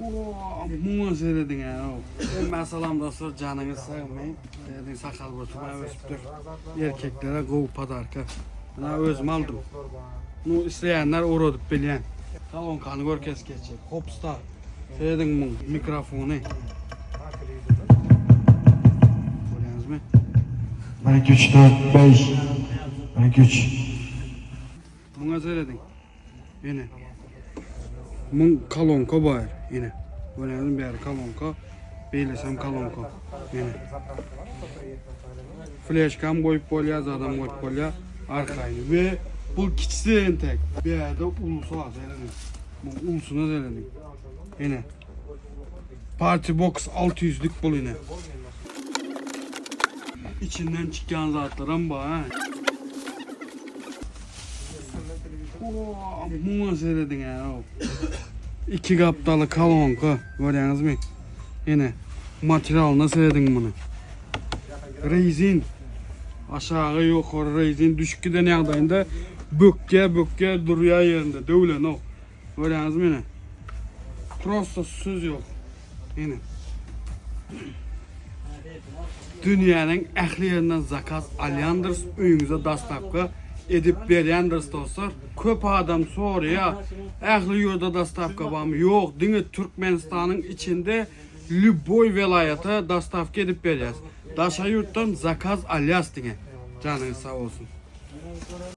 Muňa serediň ä. Hemmä salam dostlar, janyňyz sagmy? Serediň sakal burçum ösüpdir. Erkeklere gowy podarka. Muna özüm aldym. Nu isleýänler ugradyp bilýän. Kolonkany görkez geçjek. Hopstar. Serediň muň mikrofony. Görýäňizmi? 1 2 3 4 5 1 2 3 Muňa serediň. Ine. Muň kolonka bar. Ine. Görýäňizmi bäri kolonka. Beýlesem kolonka. Ine. Fleşkam goýup bolýar, zadam goýup bolýar. Arkaýyn. We bu kiçisi entek. Bärde ulusy bar, serediň. Muň ulusyna serediň. Ine. Party box 600'lük bul ine. İçinden çykýan zatlaram bar ha. Muňa serediň ä. Iki gapdaly kolonka görýäňizmi? Ine materialyna serediň muny. Rezin aşagy ýokary rezin düşüp giden ýagdaýynda bökýä bökýä durýa ýerinde döwlenok. Görýäňizmi ine. Prosta söz ýok. Ine. Dünýäniň ähli ýerinden zakaz alýandyrys, öýüňize dostawka edip berýändiris dostlar. Köp adam soraýar, ähli ýurda dostawka barmy? Ýok, diňe Türkmenistanyň içinde lýuboý welaýata dostawka edip berýäs. Daşary ýurtdan zakaz alýas diňe. Janyňyz sag bolsun.